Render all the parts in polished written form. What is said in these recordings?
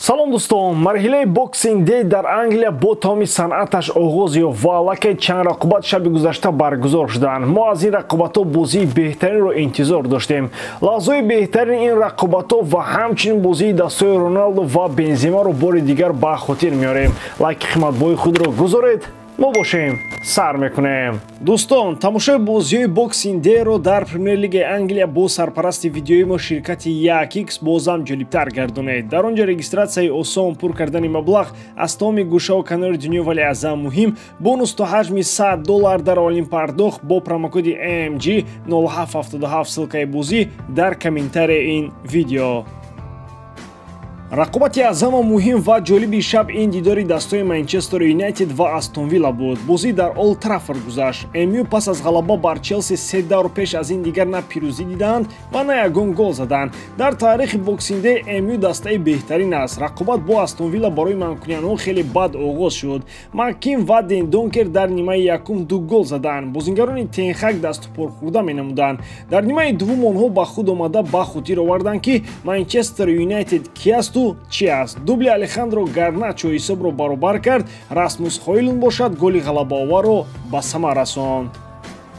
Салом, дӯстон! Марҳилаи Boxing Day дар Англия бо тамоми санъаташ оғоз ёфт ва аллакай чанд рақобат шаби гузашта баргузор шуданд. Мо аз ин рақобатҳо бозии беҳтаринро интизор доштем. Лаҳзаҳои беҳтарини ин рақобатҳо ва ҳамчунин бозии дастҳои Роналду ва Бенземаро бори дигар ба хотир меорем. Лайки қиматбоҳои худро гузоред, мо бошем, сар мекунем. Дӯстон, тамошои бозиҳои Boxing Day-ро дар Премер-лигаи Англия бо сарпарасти видеои мо, ширкати 1X, бозам ҷолибтар гардонед. Дар он ҷо регистратсияи осон, пур кардани маблағ аз тамоми гӯшаву канори дунё, вале аз ҳам муҳим, бонус то ҳаҷми 100 доллар дар аввалин пардохт бо промокоди AMG 0777. Ссылкаи бозӣ дар комментарияи ин видео. Рақобати аз ҳама муҳим ва ҷолиби шаб ин дидори дастҳои Манчестер Юнайтед ва Астон Вилла буд. Бозӣ дар Олд Траффорд гузашт. МЮ пас аз ғалаба бар Челси се давр пеш аз ин дигар на пирӯзӣ дидаанд ва на ягон гол заданд. Дар таърихи Boxing Day МЮ дастаи беҳтарин аст. Рақобат бо Астон Вилла барои манкуниянҳо хеле бад оғоз шуд. Маккин ва Дендонкер дар нимаи якум ду гол заданд. Бозингарони Тенхак дасту порхӯрда менамуданд. Дар нимаи дуввум онҳо ба худ омада, ба хотир оварданд, ки Манчестер Юнайтед ки асту чи аст. Дубли Алехандро Гарначо ҳисобро баробар кард. Расмус Хойлун бошад, голи ғалабаоварро ба самар расонд.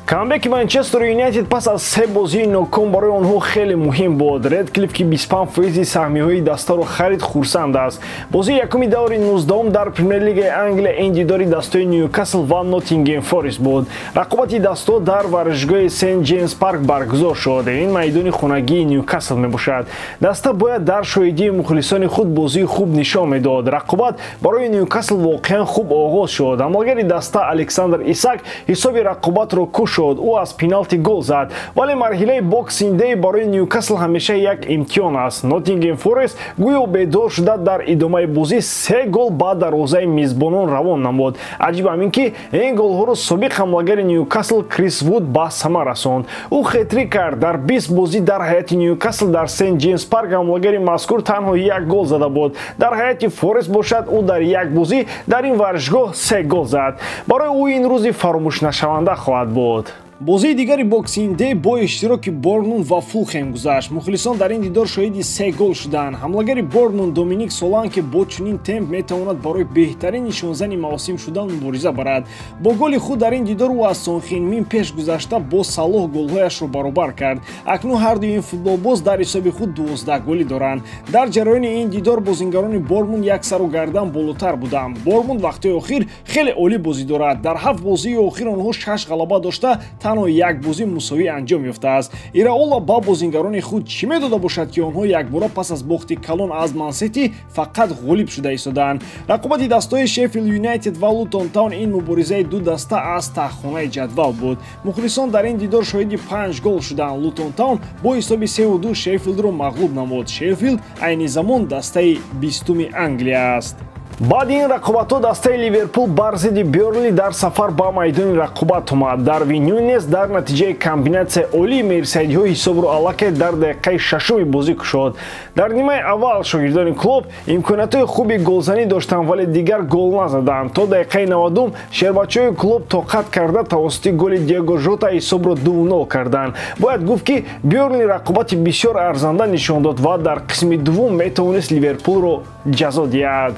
Камбеки Манчестер Юнайтед пас аз се бозии ноком барои онҳо хеле муҳим буд. Редклифф, ки 25 фоизи саҳмиҳои дастаро харид, хурсанд аст. Бозии якуми даври 19-ум дар Премер-лигаи Англия ин дидори дастҳои Ньюкасл ва Ноттингем Форест буд. Рақобати дастҳо дар варзишгоҳи Сент Ҷеймс Парк баргузор шуд. Ин майдони хонагии Ньюкасл мебошад. Даста бояд дар шоҳидии мухлисони худ бозии хуб нишон медод. Рақобат барои Ньюкасл воқеан хуб оғоз шуд. Ҳамлагари даста Александр Исак ҳисоби рақобатро кушод. Ӯ аз пеналти гол зад, вале марҳилаи Boxing Day барои Ньюкасл ҳамеша як имтиҳон аст. Ноттингем Форест гӯё бедор шуда, дар идомаи бозӣ се гол ба дарвозаи мизбонон равон намуд. Аҷиб ҳамин, ки ин голҳоро собиқ ҳамлагари Ньюкасл Крис Вуд ба самар расонд. Ӯ хетрик кард. Дар 20 бозӣ дар ҳайати Ньюкасл дар Сент Ҷеймс Парк ҳамлагари мазкур танҳо як гол зада буд. Дар ҳайати Форест бошад, ӯ дар як бозӣ дар ин варзишгоҳ се гол зад. Барои ӯ ин рӯзи фаромӯшнашаванда хоҳад буд. Бозии дигари Boxing Day бо иштироки Борнмут ва Фулхем гузашт. Мухлисон дар ин дидор шоҳиди се гол шуданд. Ҳамлагари Борнмут Доминик Соланке бо чунин темп метавонад барои беҳтарин нишонзани мавсим шудан мубориза барад. Бо голи худ дар ин дидор ӯ аз Сон Хин Мин пеш гузашта, бо Салоҳ голҳояшро баробар кард. Акнун ҳардуи ин футболбоз дар ҳисоби худ 12 голӣ доранд. Дар ҷараёни ин дидор бозингарони Борнмут як сару гардан болотар буданд. Борнмут вақтҳои охир хеле олӣ бозӣ дорад. Дар ҳафт бозии охир онҳо шаш ғалаба дошта, танҳо як бозӣ мусовӣ анҷом ёфтааст. Ираола ба бозингарони худ чӣ медода бошад, ки онҳо якбора пас аз бохти калон аз Мансити фақат ғолиб шуда истодаанд? Рақобати дастҳои Шеффилд Юнайтед ва Лутон Таун ин муборизаи ду даста аз таҳхонаи ҷадвал буд. Мухлисон дар ин дидор шоҳиди панҷ гол шуданд. Лутон Таун бо ҳисоби 3-2 Шеффилдро мағлуб намуд. Шеффилд айни замон дастаи 20-уми Англия аст. Баъди ин рақобатҳо дастаи Ливерпул бар зидди Бёрнли дар сафар ба майдони рақобат омад. Дарвин Нюнес дар натиҷаи комбинатсияи олии мерсайдиҳо ҳисобро аллакай дар дақиқаи шашуми бозӣ кушод. Дар нимаи аввал шогирдони Клоп имкониятҳои хуби голзанӣ доштанд, вале дигар гол назаданд. То дақиқаи 90-ум шербачаҳои Клоп тоқат карда, тавассути голи Диего Жота ҳисобро 2-0 карданд. Бояд гуфт, ки Бёрнли рақобати бисёр арзанда нишон дод ва дар қисми дуввум метавонист Ливерпулро ҷазо диҳад.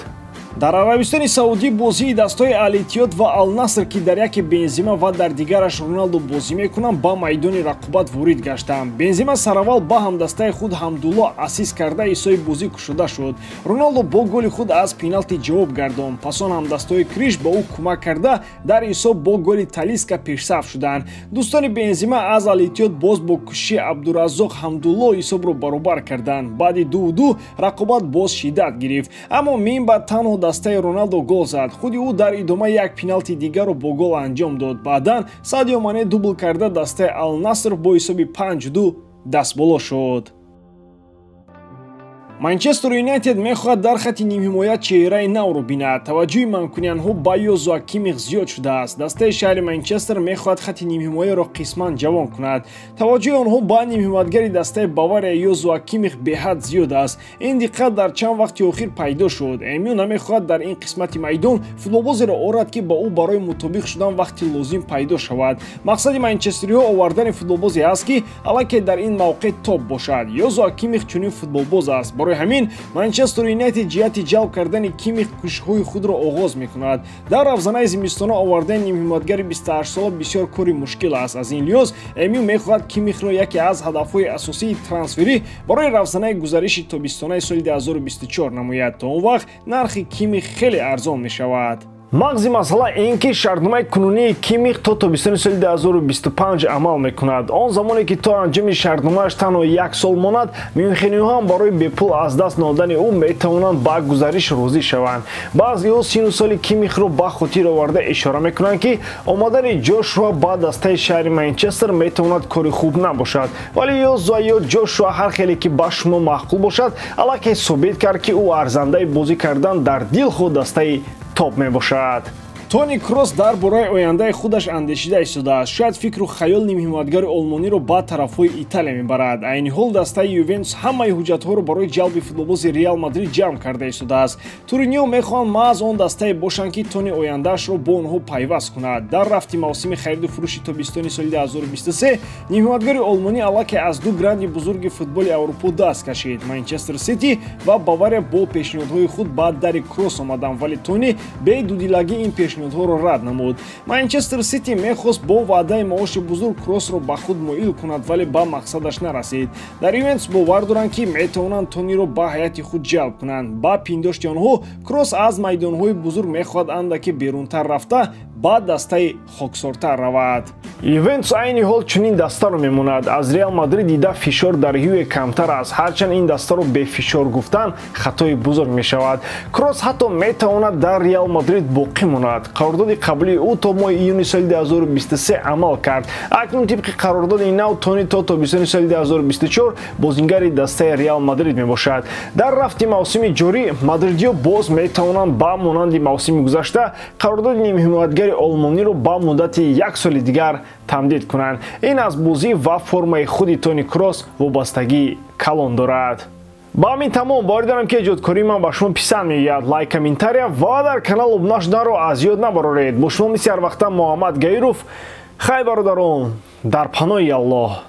Дар Арабистони Саудӣ бозии дастҳои Алитиҳод ва Алнаср, ки дар яке Бензима ва дар дигараш Роналду бозӣ мекунанд, ба майдони рақобат ворид гаштанд. Бензима сараввал ба ҳамдастаи худ Ҳамдулло ассист карда, ҳисоби бозӣ кушода шуд. Роналду бо голи худ аз пеналти ҷавоб гардонд. Пас он ҳамдастаҳои Криш ба ӯ кӯмак карда, дар ҳисоб бо голи Талиска пешсаф шуданд. Дӯстони Бензима аз Алитиҳод боз бо кӯшиши Абдураззоқ Ҳамдулло ҳисобро баробар карданд. Баъди 2-2 рақобат боз шиддат гирифт, аммо минбаъд танҳо дастаи Роналдо гол зад. Худи ӯ дар идома як пеналти дигарро бо гол анҷом дод. Баъдан Садио Мане дубл карда, дастаи Алнаср бо ҳисоби 5-2 дастболо шуд. Манчестер Юнайтед мехоҳад дар хати нимҳимоя чеҳраи навро бинад. Таваҷҷӯҳи манкуниянҳо ба Йозуа Кимих зиёд шудааст. Дастаи шаҳри Манчестер мехоҳад хати нимҳимояро қисман ҷавон кунад. Таваҷҷӯҳи онҳо ба нимҳимоятгари дастаи Бавария Йозуа Кимих беҳад зиёд аст. Ин диққат дар чанд вақти охир пайдо шуд. МЮ намехоҳад дар ин қисмати майдон футболбозеро орад, ки ба ӯ барои мутобиқ шудан вақти лозим пайдо шавад. Мақсади манчестериҳо овардани футболбозе аст, ки аллакай дар ин мавқеъ топ бошад. Йозуа Кимих чунин футболбоз аст. Барои ҳамин Манчестер Юнайтед ҷиҳати ҷалб кардани Кимих кӯшишҳои худро оғоз мекунад. Дар равзанаи зимистона овардани нимҳимоятгари 28сола бисёр кори мушкил аст. Аз ин лиҳоз МЮ мехоҳад Кимихро яке аз ҳадафҳои асосии трансферӣ барои равзанаи гузариши тобистонаи соли 2024 намояд. То он вақт нархи Кимих хеле арзон мешавад. Мағзи масъала ин ки шартномаи кунунии Кимих то тобистони соли 2025 амал мекунад. Он замоне ки то анҷоми шартномааш танҳо як сол монад, мюнхениҳо ҳам барои бепул аз даст надодани ӯ метавонанд ба гузариш розӣ шаванд. Баъзеҳо сину соли Кимихро ба хотир оварда ишора мекунанд, ки омадани Ҷошуа ба дастаи шаҳри Манчестер метавонад кори хуб набошад. Вале ё ё Ҷошуа ҳар хеле ки ба шумо маъқул бошад, аллакай собит кард, ки ӯ арзандаи бозӣ кардан дар дилхоҳ дастаи топ мебошад. Тони Кросс дар бораи ояндаи худаш андешида истодааст. Шояд фикру хаёл нимҳимоятгари олмониро ба тарафҳои Италия мебарад. Айни ҳол дастаи Ювентус ҳамаи ҳуҷҷатҳоро барои ҷалби футболбози Реал Мадрид ҷамъ карда истодааст. Туриниҳо мехоҳанд маҳз он дастае бошанд, ки Тони ояндаашро бо онҳо пайваст кунад. Дар рафти мавсими хариду фурӯши тобистони соли 2023 нимҳимоятгари олмонӣ аллакай аз ду гранди бузурги футболи Аврупо даст кашид. Манчестер Сити ва Бавария бо пешниҳодҳои худ ба дари Кросс омаданд, вале Тони бедудилагӣ ин пешниҳодҳоро рад намуд. Манчестер Сити мехост бо ваъдаи маоши бузург Кроссро ба худ моил кунад, вале ба мақсадаш нарасид. Дар Ювентус бовар доранд, ки метавонанд Тониро ба ҳайати худ ҷалб кунанд. Ба пиндошти онҳо Кросс аз майдонҳои бузург мехоҳад андаке берунтар рафта ба дастаи хоксортар равад. Ювентус айни ҳол чунин дастаро мемонад. Аз Реал Мадрид дида фишор дар Юве камтар аст. Ҳарчанд ин дастаро бефишор гуфтан хатои бузург мешавад. Кросс ҳатто метавонад дар Реал Мадрид боқӣ монад. Қарордоди қаблии ӯ то моҳи июни соли 2023 амал кард. Акнун тибқи қарордоди нав Тони то тобистони соли 2024 бозингари дастаи Реал Мадрид мебошад. Дар рафти мавсими ҷорӣ мадридиҳо боз метавонанд ба монанди мавсими гузашта қарордоди нимҳимоятгари олмониро ба муддати як соли дигар тамдид кунанд. Ин аз бозӣ ва формаи худи Тони Кросс вобастагии калон дорад. Ба ҳамин тамом. Боварӣ дорам, ки эҷодкории ман ба шумо писанд меояд. Лайк, комментария ва дар канал обуна шуданро аз ёд набароред. Бо шумо мисли ҳар вақта Муҳаммад Гаиров. Хай, бародарон, дар паноҳи Аллоҳ.